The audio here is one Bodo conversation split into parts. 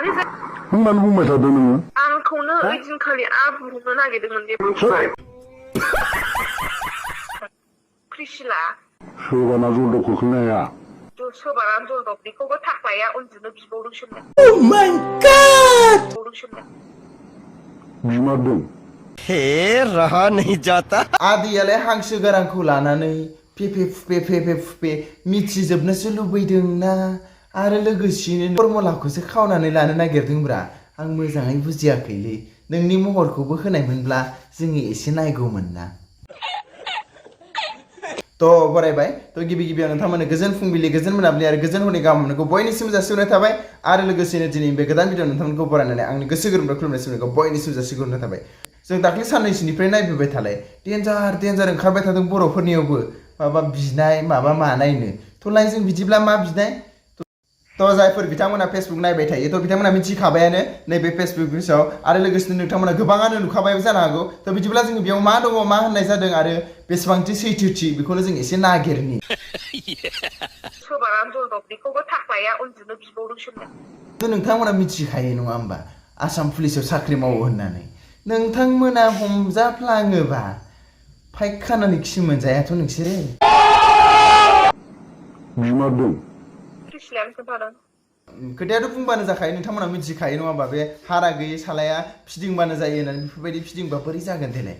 होननानै बुंबाय थादों नोङो आंखौनो ओइदिनखालि बुंनो नागिरदोंमोन जे क्रिसिला सोरबाना जलदब खोख्लैनाया सोरबाना जलदब बेखौबो थाख्लाया उन्दुनो बिबावदोंसोमोन Oh my god! बिमारदों हे रहा नहीं जाता आदैयालाय हांसो गारांखौ लानानै फेफे फुफे मिथिजोबनोसो लुबैदों ना आरो लोगोसेनो फर्मुलाखौसो खावनानै लानो नागिरदोंब्रा आं मोजाङै बुजियाखैलै नोंनि महरखौबो होनायमोनब्ला जोङो एसे नायगौमोन ना थ' बरायबाय थ' गिबियाव नोंथांमोननो गोजोन फुंबिलि गोजोन मोनाबिलि आरो गोजोन हरनि गाहाम हामलायनायखौ बयनिसिम जासिहरनाय थाबाय आरो लोगोसेनो दिनै बे गोदान भिडिअ नोंथांमोनखौ बरायनानै आंनि गोसो गोरबोनिफ्राय खुलुमनाय सिबिनायखौ बयनिसिम जासिहरनाय थाबाय जों दाख्लै साननैसोनिफ्राय नायबोबाय थालाय डेन्जार ओंखारबाय थादों बर'फोरनियावबो माबा बिनाय माबा मानायनो थ'लाय जों बिदिब्ला मा बिनाय थ' जायफोर बिथांमोना फेसबुक नायबाय थायो थ' बिथांमोना मिथिखाबायानो नैबे फेसबुकनि सायाव आरो लोगोसेनो नोंथांमोना गोबाङानो नुखाबायबो जानो हागौ थ' बिदिब्ला जोङो बेयाव मा दङ मा होननाय जादों आरो बेसेबांथि सैथोथि बेखौनो जों एसे नागिरनि सोरबाना जलदब बेखौबो थाख्लाया उन्दुनो बिबावदोंसोमोन नोंथांमोना मिथिखायो नङा होमबा आसाम पुलिसाव साख्रि मावो होननानै नोंथांमोना हमजाफ्लाङोबा फायखानानि खि मोनजायाथ' नोंसोरो बिमारदों क्रिसिलायानो खोन्थादों खोथायाथ' बुंबानो जाखायो नोंथांमोना मिथिखायो नङा होमबा बे हारा गैयै सालाया फिदिंबानो जायो होननानै बेफोरबायदि फिदिंबा बोरै जागोन देलाय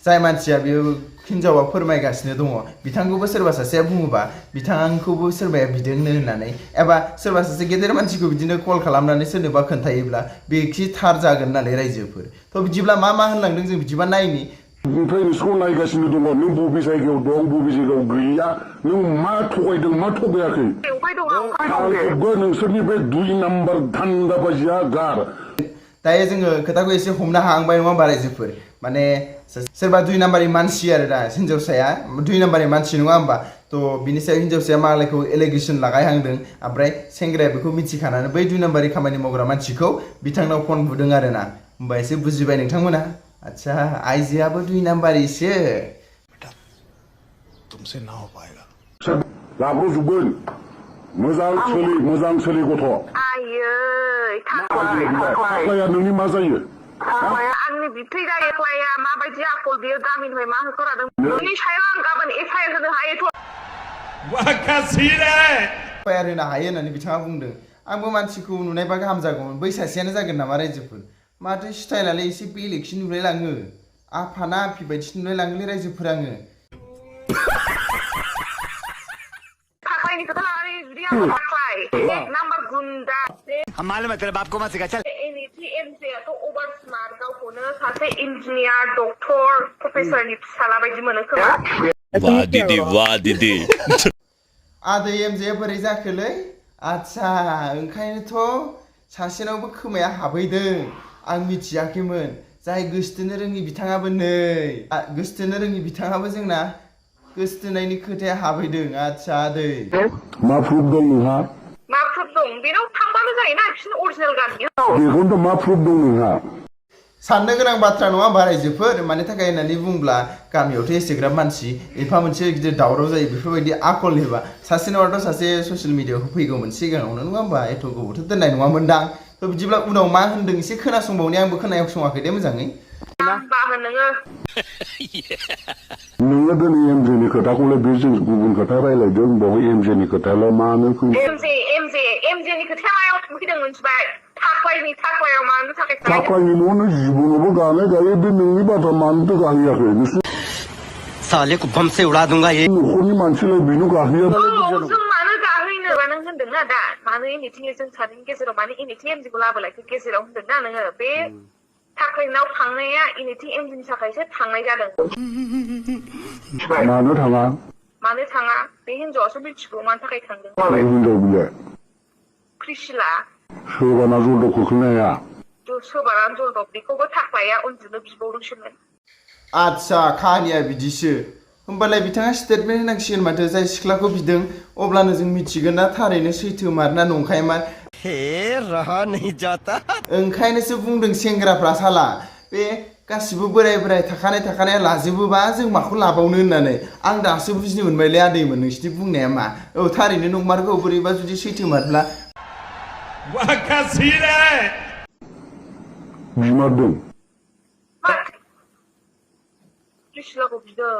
जाय मानसिया बेयो हिनजावा फोरमायगासिनो दङ बिथांखौबो सोरबा सासेया बुङोबा बिथांखौबो सोरबाया बिदोंनो होननानै एबा सोरबा सासे गेदेर मानसिखौ बिदिनो कल खालामनानै सोरनोबा खोन्थायोब्ला बेखि थार जागोन नालाय रायजोफोर थ' बिदिब्ला मा होनलांदों जों बिदिबा नायनि ओमफ्राय नोंसोरखौ नायगासिनो दङ नों बबे जायगायाव दं बबे जायगायाव गैया नों मा थगायदों मा थगायाखै नोंसोरनि बे 2 नाम्बार धान्दा बाजिया गार दायो जोङो खोथाखौ एसे हमनो हांबाय नङा होमबा रायजोफोर माने सोरबा 2 नाम्बारनि मानसि आरो दा हिनजावसाया 2 नाम्बारनि मानसि नङा होमबा थ' बिनि सायाव हिनजावसाया मालायखौ एलिगेसन लागायहांदों ओमफ्राय सेंग्राया बेखौ मिथिखानानै बै 2 नाम्बारनि खामानि मावग्रा मानसिखौ बिथांनाव फन बुदों आरोना होमबा एसे बुजिबाय नोंथांमोना अच्छा आइजोआबो 2 नाम्बारिसो बेटा तुमसे ना हो पाएगा लाब्र'जोबगोन मोजां सोलि गथ' आयै थाख्लाया नोंनि मा जायो आंनि बिबथै जायो थाख्लाया माबायदि आखल बियो गामिनिफ्राय मा होखारादों नोंनि सायाव आं गाबोन एफआइआर होनो हायोथ' एफआइआर होनो हायो होननानै बिथाङा बुंदों आंबो मानसिखौ नुनायबा गाहाम जागौमोन बै सासेयानो जागोन नामा रायजोफोर माथो स्टाइलालाय एसे बेलेगसो नुलायलाङो आफाना आफि बायदिसो नुलायलाङोलै रायजोफोर आङो थाख्लायनि खोथा लानानै जुदि आं थाख्लाय एक नाम्बार गुन्दा हम मालूम है तेरे बाप को मत सिखा चल एमजेआथ' अभार स्मार्ट गावखौनो सासे इन्जिनियार डक्टर प्रफेसरनि फिसाला बायदि मोनो खोमा वाह दीदी आदै एमजे बोरै जाखोलै आच्छा ओंखायनोथ' सासेनावबो खोमाया हाबहैदों आं मिथियाखैमोन जाय गोसथोनो रोङि बिथाङाबो गोसथोनो रोङि बिथाङाबो जोंना गोसथोनायनि खोथाया हाबहैदों आच्छा आदै मा प्रुफ दं नोंहा मा प्रुफ दं बेनाव थांबानो जायोना बिसोरनि अरिजिनेल गामि बेखौनोथ' मा प्रुफ दं नोंहा साननो गोनां बाथ्रा नङा होमबा रायजोफोर मानि थाखाय होननानै बुंब्ला गामियावथ' एसेग्राब मानसि एफा मोनसे गिदिर दावराव जायो बेफोरबायदि आखल हेबा सासे नङाथ' सासे ससियेल मिडियाआव फैगौमोन सिगाङावनो नङा होमबा एथ' गोबावथ' दोननाय नङामोनदां थ' बिदिब्ला उनाव मा होनदों एसे खोनासंबावनि आंबो खोनासङाखै दे मोजाङै नोङो दिनै एमजेनि खोथाखौलाय बे जों गुबुन खोथा रायलायदों बावहाय एमजेनि खोथायालाय मानो एमजेनि खोथाया मायाव फैदों मिथिबाय थाख्लायाव मानो थाखाय थाख्लायनि न'आवनो जिबनावबो गानाय गायो बे नोंनि बाथ्रा मानोथो गाहैयाखै नोंसोर साले को बम से उड़ा दूंगा ये न'खरनि मानसिलाय बेनो गाहैया जों मानो गाहैनो नों होनदोंना दा मानो एनिथिं जों सानैनि गेजेराव मानो एनिथिं एमजेखौ लाबोलायखो गेजेराव होनदोंना नोङो बे थाख्लायनाव थांनाया एनिथिं एमजेनि थाखायसो थांनाय जादों मानो थाङा बे हिनजावासो मिथिगौ मानि थाखाय थांदों हिनजाव बिलाय क्रिसिला सोरबाना जलदब खोख्लैनाया सोरबाना जलदब बेखौबो थाख्लाया उन्दुनो बिबावदोंसोमोन आच्छा काहानिया बिदिसो होमबालाय बिथाङा स्टेटमेन्ट होनांसिगोन माथो जाय सिख्लाखौ बिदों अब्लानो जों मिथिगोन ना थारैनो सैथोमार ना नंखायमार हे रहा नहीं जाता ओंखायनोसो बुंदों सेंग्राफ्रा साला बे गासिबो बोराय थाखानाया लाजोबोबा जों माखौ लाबावनो होननानै आं दासो बुजिनो मोनबायलै आदैमोन नोंसिनि बुंनाया मा औ थारैनो नंमारगौ बोरैबा जुदि सैथोमारब्ला बिमारदों प्रिसिलाखौ बिदों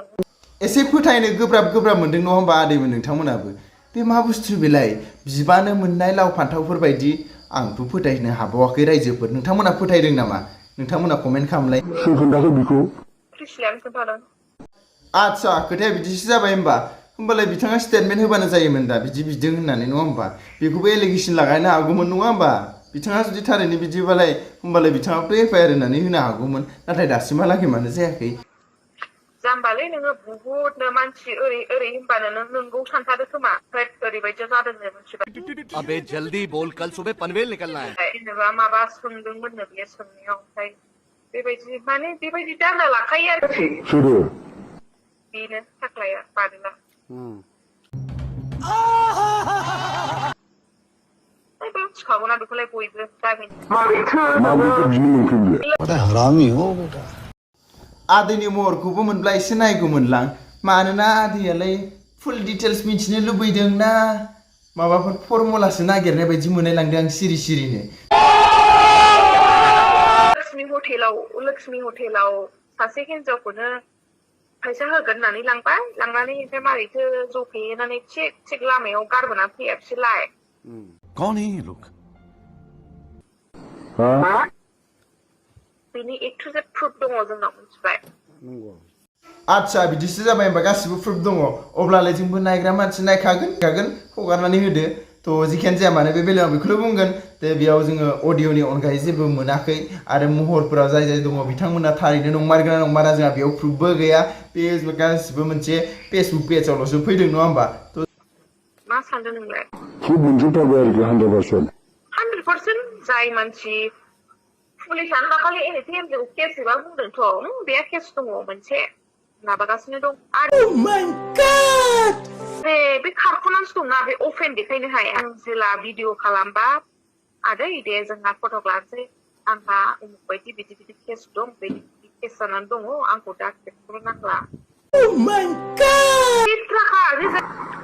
एसे फोथायनो गोब्राब मोनदों नङा होमबा आदैमोन नोंथांमोनाबो बे मा बुस्थु बेलाय बिबानो मोननाय लाव फान्थावफोर बायदि आंथ' फोथायनो हाबावाखै रायजोफोर नोंथांमोना फोथायदों नामा नोंथांमोना कमेन्ट खालामलाय सोर खोन्थाखो बिखौ प्रिसिलायानो खोन्थादों आच्छा खोथाया बिदिसो जाबाय होमबालाय बिथाङा स्टेटमेन्ट होबानो जायोमोन दा बिदि बिदों होननानै नङा होमबा बेखौबो एलिगेसन लागायनो हागौमोन नङा होमबा बिथाङा जुदि थारैनो बिदिबालाय होमबालाय बिथाङाबोथ' एफआइआर होनानै होनो हागौमोन नाथाय दासिमहालागै मानो जायाखै जाम्बालै नोङो बुहुदनो मानसि ओरै होनबानो नों नोंगौ सानथारो खोमा ओरैबायदि जादोंनो मिथिबाय अबे जल्दी बोल कल सुबह पनवेल निकलना है जेनेबा माबा सोंदोंमोननो बियो सोंनायाव ओमफ्राय बेबायदि दांना लाखायो आरोखि सोरो बेनो थाख्लाया बादोला मिथिखागौना बेखौलाय बयबो गामिनि माबोरैथो बिनो मोनखो बियो बड़ा हरामी हो बेटा आदैनि महरखौबो मोनब्ला एसे नायगौमोनलां मानोना आदैयालाय फुल डिटेल्स मिथिनो लुबैदों ना माबाफोर फर्मुलासो नागिरनाय बायदि मोनलायलांदों आं सिरिनो लक्ष्मी हटेलाव सासे हिनजावखौनो फैसा होगोन होननानै लांबाय लांनानै ओमफ्राय मारैथो ज' फेनानै थिग लामायाव गारबोनानै फैया बिसोरलाय कौन है ये लोग बेनि ए टु जेड प्रुफ दङ जोंनाव मिथिबाय आच्छा बिदिसो जाबाय होमबा गासिबो प्रुफ दङ अब्लालाय जोंबो नायग्रा मानसि नायखागोन हगारनानै होदो थ' जिखियानो जाया मानो बे बेलायाव बेखौल' बुंगोन जे बेयाव जोङो अडिअ'नि अनगायै जेबो मोनाखै आरो महरफोराव जाय दङ बिथांमोना थारैनो नंमारगोना नंमारा जोंहा बेयाव प्रुफबो गैया बे गासिबो मोनसे फेसबुक पेजावल'सो फैदों नङा होमबा मा सानदों नोंलाय प्रुफ मोनजोबथारबाय आरोखि 100% जाय मानसि पुलिसानो दाखालि एनएटिएमजों केस होबा बुंदोंथ' बे केस दङ मोनसे माबागासिनो दं आरो बे खारख'नानैसो दंना बे अफेन देखायनो हाया आं जेला भिडिअ खालामबा आदै दे जोंहा फट' लानोसै आंहा उमुक बायदि बिदि केस दं बिदि केस जानानै दङ आंखौ दा केसखौल' नांला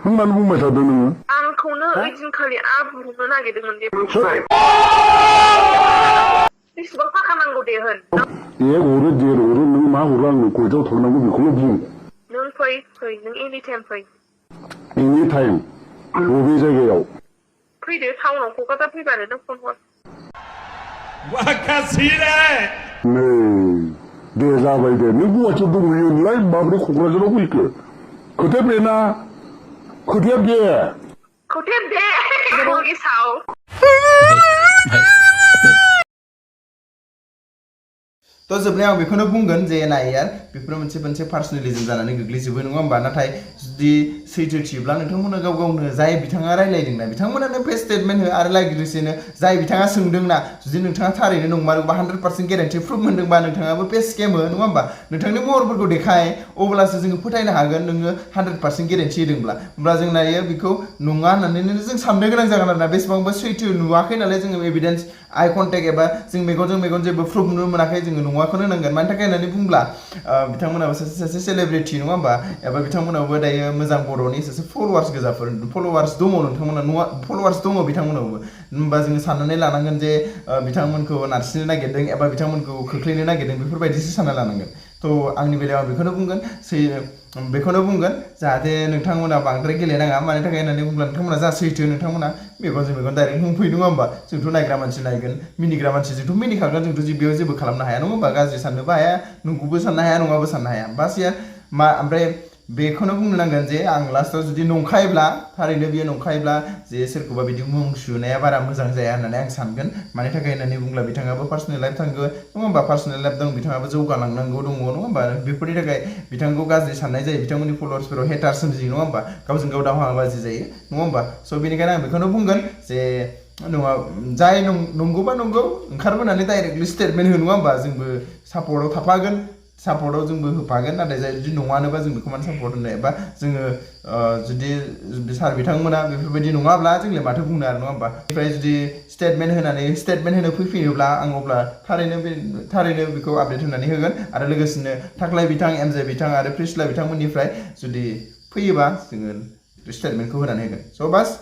होननानै बुंबाय थादों नोङो आंखौनो ओइदिनखालि बुनो नागिरदोंमोन बे बेसेबां थाखा नांगौ दे होन हरो देर हरो नों मा हरो आंनो खयथायाव थांनांगौ बेखौल' बुं नों फै नों एनि टाइम फै एनि टाइम बबे जायगायाव फैदो टाउनाव क'क्राझार फैबानो नों फन हर नै दे जाबाय दे नों गुवाहाटियाव दंहैयो नोंलाय माबोरै क'क्राझाराव फैखो खोथाया बेना खोथाया बे गेसाव थ' जोबनायाव आं बेखौनो बुंगोन जे नाय यार बेफोर मोनसे पार्सनेलिजम जानानै गोग्लैजोबो नङा होमबा नाथाय जुदि सैथोथिब्ला नोंथांमोना गावनो जाय बिथाङा रायलायदोंना बिथांमोनानो फेस स्टेटमेन्ट हो आरो लोगोसेनो जाय बिथाङा सोंदोंना जुदि नोंथाङा थारैनो नंमारोबा 100% गेरेन्टि प्रुफ मोनदोंबा नोंथाङाबो फेस स्केम हो नङा होमबा नोंथांनि महरफोरखौ देखाय अब्लासो जोङो फोथायनो हागोन नोङो 100% गेरेन्टि होदोंब्ला होमब्ला जों नायो बेखौ नङा होननानै जों साननो गोनां जागोन आरोना बेसेबांबा सैथो नुवाखै नालाय जोङो एभिडेन्स आइ कन्टेक्ट एबा जों मेगनजों मेगन जेबो प्रुफ नुनो मोनाखै जोङो नङाखौनो होनांगोन मानि थाखाय होननानै बुंब्ला बिथांमोनाबो सासे सेलिब्रिटि नङा होमबा एबा बिथांमोनाबो दायो मोजां बर'नि सासे फल'वार्स गोजाफोर फल'वार्स दङ नोंथांमोना नङा फल'वार्स दङ बिथांमोनावबो होमबा जोङो साननानै लानांगोन जे बिथांमोनखौ नारसिननो नागिरदों एबा बिथांमोनखौ खोख्लैनो नागिरदों बेफोरबायदिसो सानना लानांगोन थ' आंनि बेलायाव आं बेखौनो बुंगोन जाहाथे नोंथांमोना बांद्राय गेलेनाङा मानि थाखाय होननानै बुंब्ला नोंथांमोना जा सैथो नोंथांमोना मेगनजों मेगन डाइरेक्ट बुंफैयो नङा होमबा जोंथ' नायग्रा मानसि नायगोन मिनिग्रा मानसि जोंथ' मिनिखागोन जोंथ' बेयाव जेबो खालामनो हाया नङा होमबा गाज्रि साननोबो हाया नंगौबो साननो हाया नङाबो साननो हाया बास ओमफ्राय बेखौनो बुंनो नांगोन जे आं लास्टआव जुदि नंखायब्ला थारैनो बियो नंखायब्ला जे सोरखौबा बिदि मुं सुनाया बारा मोजां जाया होननानै आं सानगोन मानि थाखाय होननानै बुंब्ला बिथाङाबो पार्सनेल लाइफ थांगोन नङा होमबा पार्सनेल लाइफ दं बिथाङाबो जौगालांनांगौ दङ नङा होमबा बेफोरनि थाखाय बिथांखौ गाज्रि साननाय जायो बिथांमोननि फल'वार्सफोराव हेटार सोमजियो नङा होमबा गावजों गाव दावहाबाजि जायो नङा होमबा स' बेनिखायनो आं बेखौनो बुंगोन जे नङा जाय नंगौबा नंगौ ओंखारबोनानै डाइरेक्टलि स्टेटमेन्ट हो नङा होमबा जोंबो सापर्टआव थाफागोन सापर्टआव जोंबो होफागोन नाथाय जाय जुदि नङानोबा जों बेखौ मानो सापर्ट होनो एबा जोङो जुदि सार बिथांमोना बेफोरबायदि नङाब्ला जोंलाय माथो बुंनो आरो नङा होमबा ओमफ्राय जुदि स्टेटमेन्ट होनो फैफिनोब्ला आं अब्ला थारैनो बेखौ आपडेट होनानै होगोन आरो लोगोसेनो थाख्लाय बिथां एमजे बिथां आरो प्रिस्ला बिथांमोननिफ्राय जुदि फैयोबा जोङो स्टेटमेन्टखौ होनानै होगोन स' बास